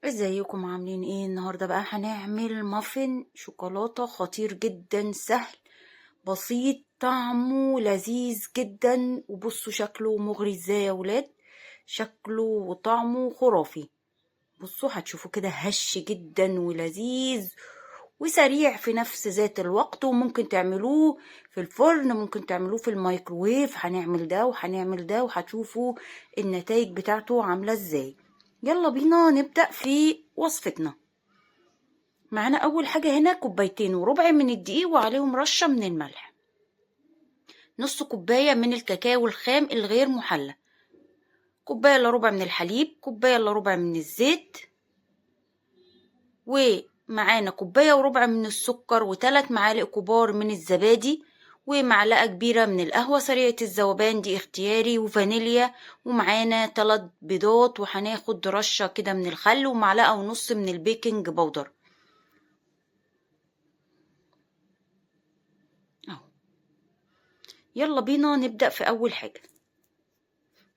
ازيكم عاملين ايه؟ النهارده بقى هنعمل مافن شوكولاتة خطير جدا، سهل بسيط، طعمه لذيذ جدا. وبصوا شكله مغري ازاي يا ولاد، شكله وطعمه خرافي. بصوا هتشوفوا كده هش جدا ولذيذ وسريع في نفس ذات الوقت، وممكن تعملوه في الفرن، ممكن تعملوه في الميكروويف. هنعمل ده وهنعمل ده وهتشوفوا النتائج بتاعته عاملة ازاي. يلا بينا نبدأ في وصفتنا. معانا اول حاجة هنا كوبايتين وربع من الدقيق وعليهم رشة من الملح، نص كوباية من الكاكاو الخام الغير محلى، كوباية الا ربع من الحليب، كوباية الا ربع من الزيت، ومعانا كوباية وربع من السكر، وثلاث معالق كبار من الزبادي، ومعلقة كبيرة من القهوة سريعة الذوبان دي اختياري، وفانيليا، ومعانا 3 بيضات، وهناخد رشة كده من الخل، ومعلقة ونص من ال baking powder. اهو يلا بينا نبدأ في أول حاجة.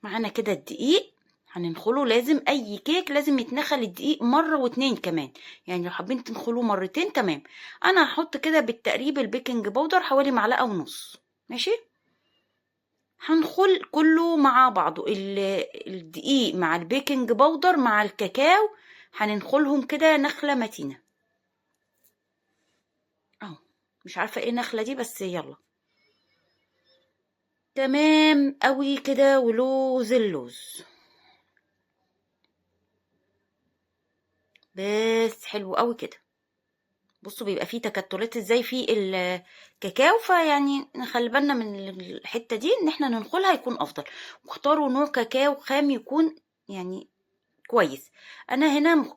معانا كده الدقيق هننخله، لازم اي كيك لازم يتنخل الدقيق مرة واتنين كمان، يعني لو حابين تنخلوه مرتين تمام. انا هحط كده بالتقريب ال baking powder حوالي معلقة ونص، ماشي. هنخل كله مع بعضه، الدقيق مع ال baking powder مع الكاكاو، هننخلهم كده نخلة متينة اهو. مش عارفة ايه النخلة دي بس يلا تمام قوي كده. ولوز اللوز بس حلو قوي كده. بصوا بيبقى فيه تكتلات ازاي في الكاكاو، فيعني نخلي بالنا من الحتة دي ان احنا ننخلها يكون افضل. واختاروا نوع كاكاو خام يكون يعني كويس. انا هنا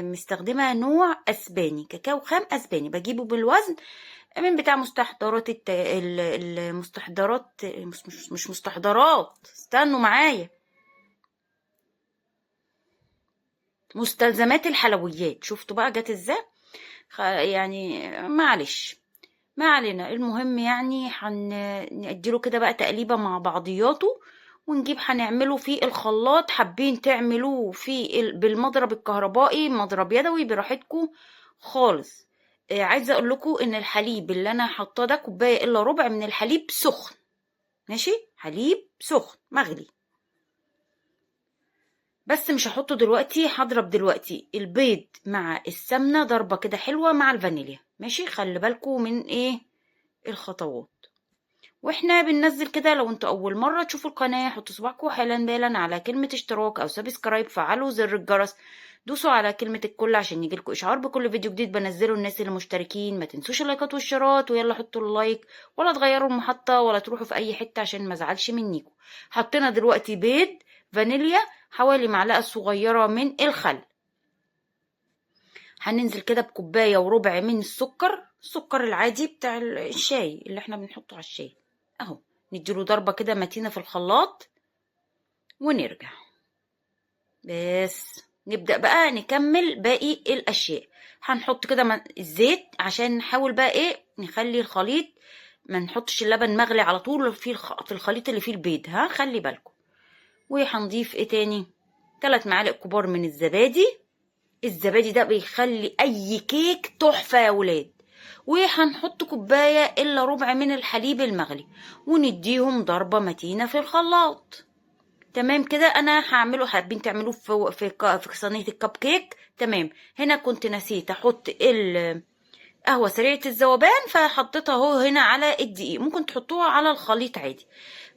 مستخدمة نوع اسباني، كاكاو خام اسباني، بجيبه بالوزن من بتاع مستحضرات المستحضرات، مش مستحضرات، استنوا معايا، مستلزمات الحلويات. شفتوا بقى جت ازاي؟ يعني معلش ما علينا. المهم يعني هنديله كده بقى تقليبه مع بعضياته، ونجيب هنعمله في الخلاط. حابين تعملوه بالمضرب الكهربائي، مضرب يدوي، براحتكم خالص. عايزه اقول لكم ان الحليب اللي انا حاطاه ده كوباية الا ربع من الحليب سخن، ماشي، حليب سخن مغلي، بس مش هحطه دلوقتي. هضرب دلوقتي البيض مع السمنة ضربه كده حلوة مع الفانيليا، ماشي. خلي بالكم من ايه الخطوات واحنا بننزل كده. لو انتوا اول مرة تشوفوا القناة حطوا صباعكم حالا بالا على كلمة اشتراك او subscribe، فعلوا زر الجرس، دوسوا على كلمة الكل عشان يجيلكوا اشعار بكل فيديو جديد بنزله. الناس اللي مشتركين ما تنسوش اللايكات والشيرات، ويلا حطوا ال like ولا تغيروا المحطة ولا تروحوا في اي حتة عشان ما ازعلش منيكم. حطينا دلوقتي بيض، فانيليا، حوالي معلقه صغيرة من الخل. هننزل كده بكوبايه وربع من السكر، السكر العادي بتاع الشاي اللي احنا بنحطه على الشاي اهو. نديله ضربه كده متينة في الخلاط ونرجع. بس نبدأ بقى نكمل باقي الاشياء. هنحط كده الزيت عشان نحاول بقى ايه نخلي الخليط، ما نحطش اللبن مغلي على طول في الخليط اللي فيه البيض، ها خلي بالكم. وهنضيف ايه تاني؟ 3 معالق كبار من الزبادي. الزبادي ده بيخلي اي كيك تحفة يا ولاد. وهنحط كوباية الا ربع من الحليب المغلي، ونديهم ضربة متينة في الخلاط. تمام كده. انا هعمله، حابين تعملوه في صينية الكب كيك تمام. هنا كنت نسيت احط القهوة سريعة الذوبان، فحطيتها اهو هنا على الدقيق، ممكن تحطوها على الخليط عادي.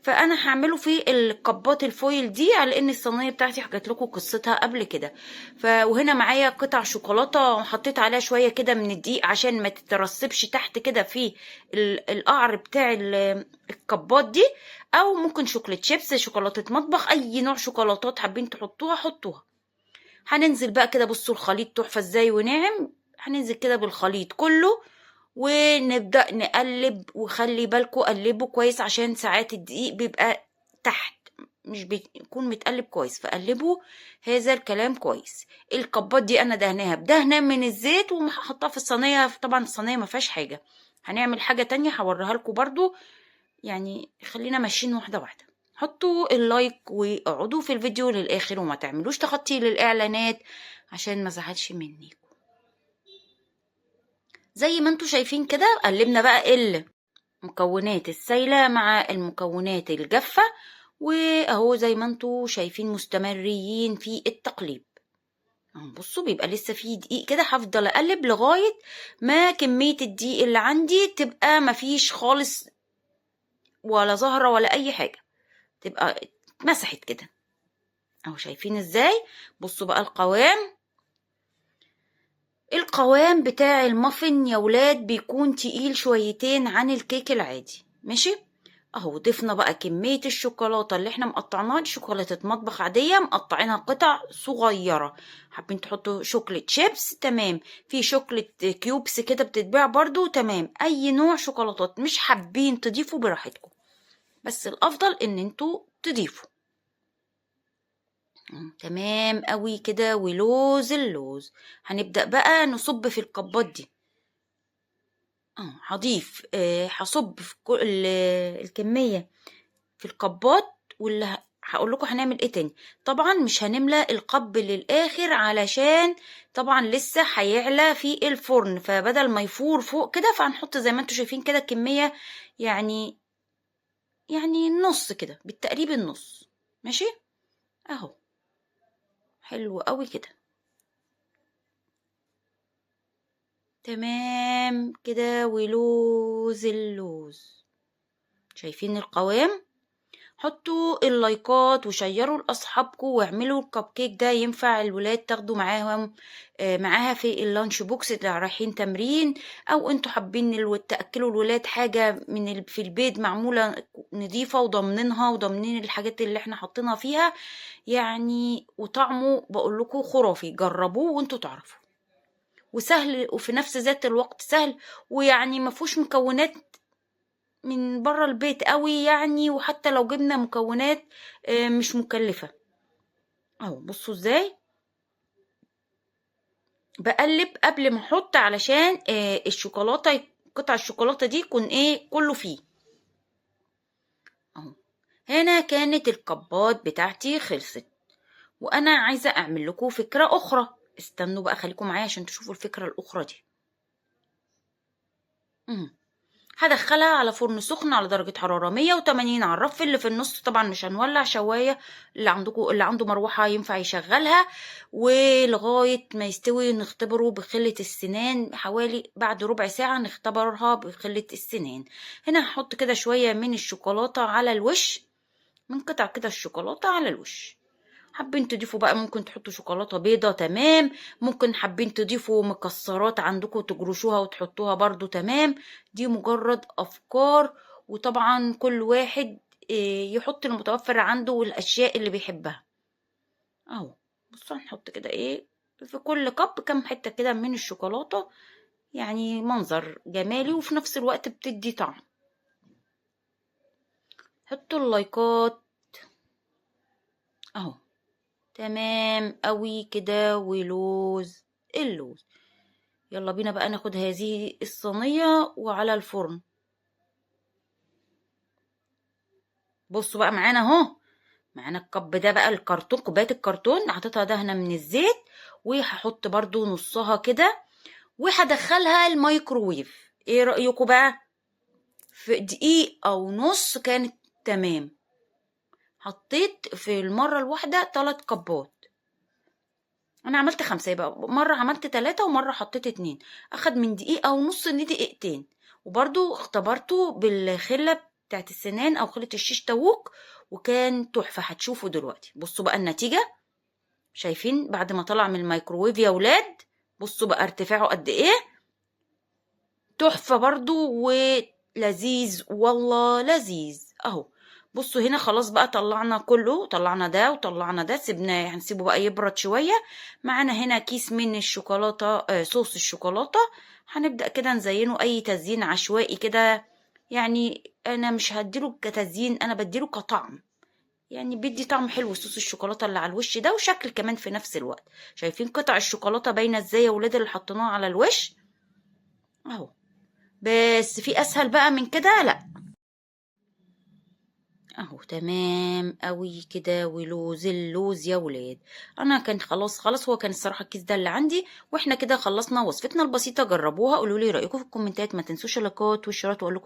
فانا هعمله في الكبات الفويل دي، على ان الصينية بتاعتي حكيت لكم قصتها قبل كده. وهنا معايا قطع شوكولاتة وحطيت عليها شوية كده من الدقيق عشان ما تترسبش تحت كده في القعر بتاع الكبات دي، او ممكن chocolate chips، شوكولاتة مطبخ، اي نوع شوكولاتات حابين تحطوها حطوها. هننزل بقى كده، بصوا الخليط تحفة ازاي وناعم. هننزل كده بالخليط كله ونبدأ نقلب، وخلي بالكم قلبوا كويس عشان ساعات الدقيق بيبقى تحت مش بيكون متقلب كويس، فقلبوا هذا الكلام كويس. الكبات دي انا دهناها بدهنه من الزيت وحطها في الصينية. طبعا الصينية ما فيهاش حاجة، هنعمل حاجة تانية هوريها لكم برضو، يعني خلينا ماشيين واحدة واحدة. حطوا ال like واقعدوا في الفيديو للاخر، وما تعملوش تخطي للاعلانات عشان ما ازعلش منكم. زي ما انتوا شايفين كده قلبنا بقى المكونات السايله مع المكونات الجافه، واهو زي ما انتوا شايفين مستمرين في التقليب. اهو بصوا بيبقى لسه فيه دقيق كده، هفضل اقلب لغاية ما كمية الدقيق اللي عندي تبقى مفيش خالص ولا زهره ولا اي حاجة، تبقى اتمسحت كده. اهو شايفين ازاي؟ بصوا بقى القوام، القوام بتاع المافن يا ولاد بيكون تقيل شويتين عن الكيك العادي، ماشي. اهو ضفنا بقى كمية الشوكولاتة اللي احنا مقطعناها، دي شوكولاتة مطبخ عادية مقطعينها قطع صغيرة. حابين تحطوا chocolate chips تمام، في chocolate cubes كده بتتباع برضو تمام، اي نوع شوكولاتات مش حابين تضيفوا براحتكم، بس الافضل ان انتوا تضيفوا. تمام قوي كده. ولوز اللوز هنبدأ بقى نصب في الكبات دي. هضيف، هصب في كل الكمية في الكبات، واللي هقول لكم هنعمل ايه تاني. طبعا مش هنملى القب للاخر علشان طبعا لسه هيعلى في الفرن، فبدل ما يفور فوق كده فهنحط زي ما انتم شايفين كده كمية يعني نص كده بالتقريب النص، ماشي اهو. حلو قوي كده، تمام كده. ولوز اللوز شايفين القوام؟ حطوا اللايكات وشيروا لاصحابكم، واعملوا الكب كيك ده، ينفع الولاد تاخدوا معاهم، معاها في ال lunch box اللي رايحين تمرين، او انتوا حابين تاكلوا الولاد حاجة من في البيت معمولة نظيفة وضامنينها وضامنين الحاجات اللي احنا حاطينها فيها وطعمه بقول لكم خرافي. جربوه وانتوا تعرفوا، وسهل وفي نفس ذات الوقت سهل، ويعني ما فيهوش مكونات من بره البيت قوي وحتى لو جبنا مكونات مش مكلفة. اهو بصوا ازاي بقلب قبل ما احط علشان قطع الشوكولاتة دي يكون كله فيه. اهو هنا كانت الكبات بتاعتي خلصت، وانا عايزة اعمل لكم فكرة اخرى. استنوا بقى خليكم معايا عشان تشوفوا الفكرة الاخرى دي. هدخلها على فرن سخن على درجة حرارة 180 على الرف اللي في النص. طبعا مش هنولع شواية، اللي عنده مروحة ينفع يشغلها، ولغاية ما يستوي نختبره بخلة السنان، حوالي بعد ربع ساعة نختبرها بخلة السنان. هنا هحط كده شوية من الشوكولاتة على الوش، من قطع كده الشوكولاتة على الوش. حابين تضيفوا بقى ممكن تحطوا شوكولاتة بيضة تمام، ممكن حابين تضيفوا مكسرات عندكم تجرشوها وتحطوها برضو تمام. دي مجرد أفكار، وطبعا كل واحد يحط المتوفر عنده والأشياء اللي بيحبها. أهو بصوا هنحط كده في كل كب كام حتة كده من الشوكولاتة، منظر جمالي وفي نفس الوقت بتدي طعم. حطوا اللايكات اهو تمام قوي كده. ولوز اللوز يلا بينا بقى ناخد هذه الصينية وعلى الفرن. بصوا بقى معانا اهو، معانا الكب ده بقى الكرتون، كوباية الكرتون حطيتها دهنة من الزيت، وهحط برضو نصها كده وهدخلها الميكروويف. ايه رأيكم بقى؟ في دقيقة ونص كانت تمام. حطيت في المرة الواحدة 3 كبات، انا عملت 5، يبقى مرة عملت 3 ومرة حطيت 2. اخد من دقيقة ونص لدقيقتين. وبرضو اختبرته بالخلة بتاعت السنان او خلة الشيش تاووك، وكان تحفة. هتشوفوا دلوقتي. بصوا بقى النتيجة، شايفين بعد ما طلع من الميكروويف يا ولاد؟ بصوا بقى ارتفاعه قد ايه، تحفة برضو ولذيذ والله لذيذ اهو. بصوا هنا خلاص بقى طلعنا كله، طلعنا ده وطلعنا ده، سيبناه هنسيبه بقى يبرد شوية. معانا هنا كيس من الشوكولاتة، صوص الشوكولاتة، هنبدأ كده نزينه اي تزيين عشوائي كده. انا مش هديله كتزيين، انا بديله كطعم، بيدي طعم حلو صوص الشوكولاتة اللي على الوش ده، وشكل كمان في نفس الوقت. شايفين قطع الشوكولاتة باينة ازاي يا ولاد اللي حطيناها على الوش اهو. بس في اسهل بقى من كده؟ لا. اهو تمام قوي كده. ولوز اللوز يا ولاد، انا كان خلاص خلاص، هو كان الصراحة الكيس ده اللي عندي. واحنا كده خلصنا وصفتنا البسيطة. جربوها، قولوا لي رايكم في الكومنتات، ما تنسوش اللايكات والشيرات، واقول لكم